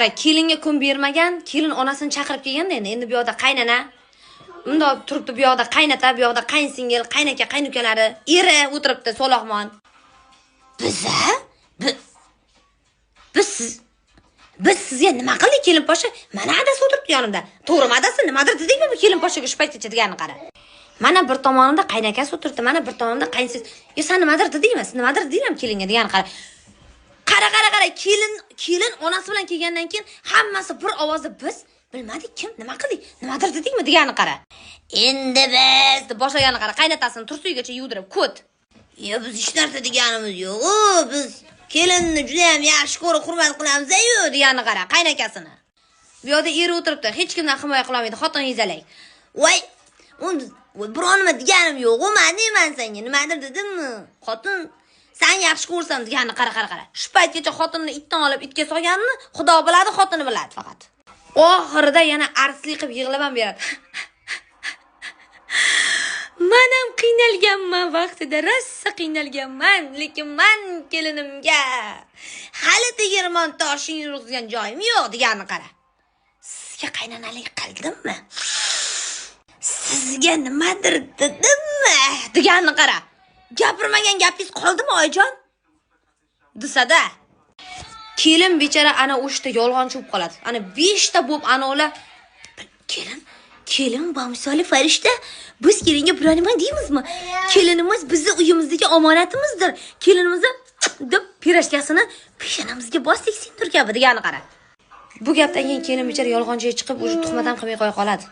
Qara, kelinga kun bermagan, kelin onasini chaqirib kelganda endi bu yoqda qaynana, undoq turibdi, bu yoqda qaynota, bu yoqda qaynsingil, qaynaka, qaynukalari, eri o'tiribdi so'loqmon. Biza? Biz siz biz sizga nima qildik, kelin posha? Mana adasi o'tiribdi yonimda. To'g'rimi, adasi, nimadir dedikmi bu kelin poshaga shu paytgacha deganini qara. Mana bir tomonimda qaynakasi o'tiribdi, mana bir tomonimda qaynsiz. Yo, san nimadir dedingmi? Siz nimadir dedinglarmi kelinga deganini qara. Qara, qara, qara, kelin onasi bilan kelgandan keyin hammasi bir ovozda: "Biz bilmadik, kim, nima qildik, nimadir dedikmi?" deganini qara. "Endi biz" deb boshlaganini qara, qaynotasini tursugigacha yuvdirib, ko't. Yo, biz hech narsa deganimiz yo'q. Biz kelinni juda ham yaxshi ko'rib, hurmat qilamiz-yu. Deganini qara, qaynakasini. Bu yoqda eri o'tiribdi, hech kimdan himoya qilolmaydi, xotin yezalak. Voy, biron nima deganim yo'q. Man deyman senga, nimadir dedimmi? Xotin, san yaxshi ko'rsam deganini qara, qara, qara. Shu paytgacha xotinni itdan olib itga solganini Xudo biladi, xotini biladi faqat. Oxirida yana artistlik qilib yig'lab ham beradi. Man ham qiynalganman vaqtida, rosa qiynalganman, lekin man kelinimga hali tegirmon toshing yurg'izgan joyim yo'q deganini qara. Sizga qaynonalik qildimmi? Sizga nimadir dedimmi? Deganini qara. Gapirmagan gapingiz qoldimi, oyijon? Desada, kelin bechora ana o'shda yolg'onchi bo'lib qoladi. Ana 5 ta bo'lib ana ular kelin bamisoli farishta. Biz kelinga biror nima deymizmi? Kelinimiz bizni uyimizdagi omonatimizdir. Kelinimizni deb pirojkasini peshonamizga bosdik sindur kabi degani qara. Bu gapdan keyin kelin bechora yolg'onchiga chiqib, уже tuhmat ham qilmay qo'ya qoladi.